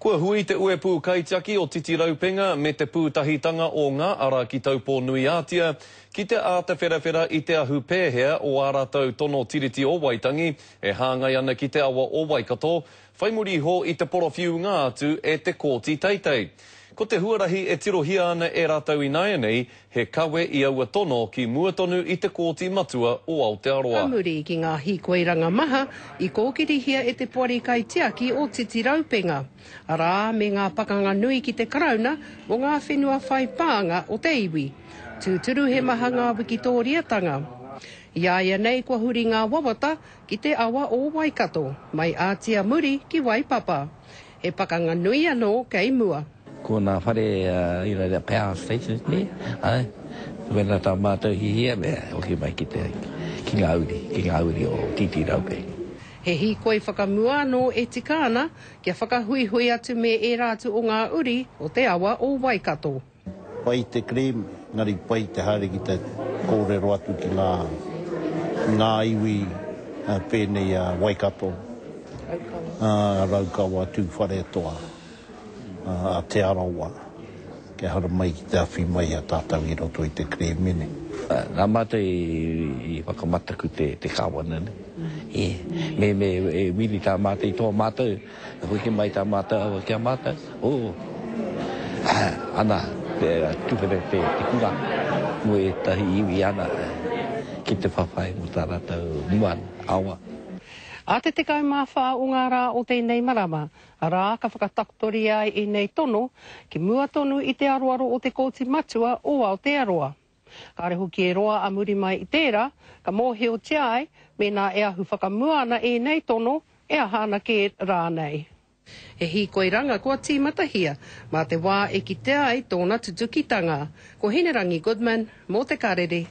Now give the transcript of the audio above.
Kua hui te uepū kaitiaki o Titiraupenga me te pūtahitanga o ngā ara ki Taupō-nui-ā-Tia ki te āta wherawhera i te ahu pēhea o ā rātou tono Tiriti o Waitangi e hāngai ana ki te awa o Waikato, whai muri iho i te porowhiunga atu e te Kōti Teitei. Ko te huarahi e tirohia ana e rātou ināianei, he kawe i aua tono ki mua tonu i te Kōti Matua o Aotearoa. Ka muri ki ngā hīkoiranga maha i kōkirihia e te Poari Kaitiaki o Titiraupenga, arā, me ngā pakanga nui ki te Karauna mō ngā whenua whai pānga o te iwi. Tūturu he maha ngā wikitōriatanga. I āianei kua huri ngā wawata ki te awa o Waikato, mai Ātiamuri ki Waipapa. He pakanga nui anō kei mua. Ko nā whare you know the power stations nē, āe, wena tā mātou hihia me hoki mai ki te, ki ngā uri, ki ngā uri o Tītīraupe. He hīkoi whakamua anō e tika ana kia whakahuihui atu me ērā atu o ngā uri o te awa o Waikato. Pai te cream, engari pai te haere ki te kōrero atu ki ngā, ngā iwi pēnei a Waikato, a Raukawa, Tūwharetoa. a Te Arawa kia haramai ki te awhi mai i a tātou i roto i te kerēme nei. Nā mātou i whakamataku te kāwana nei. Me me e wiri tā mātou i tō mātou, e hoki mai tā mātou awa ki a mātou, oh, ana, te tuwhera te kura mō ētahi iwi ana ki te whawhai mō tā rātou moana, awa. Ā te 14 o ngā rā o tēnei marama, Arā, ka whakatakotoria ai ēnei tono ki mua tonu i te aroaro o te Kōti Matua o Aotearoa. Kāre hoki e roa a muri mai i tērā, ka mōhiotia ai mēnā e ahu whakamua ana ēnei tono, e aha ana kē rānei. He hīkoi ranga kua tīmatahia, mā te wā e kitea ai tōna tutukitanga. Ko Hinerangi Goodman, mō Te Karere.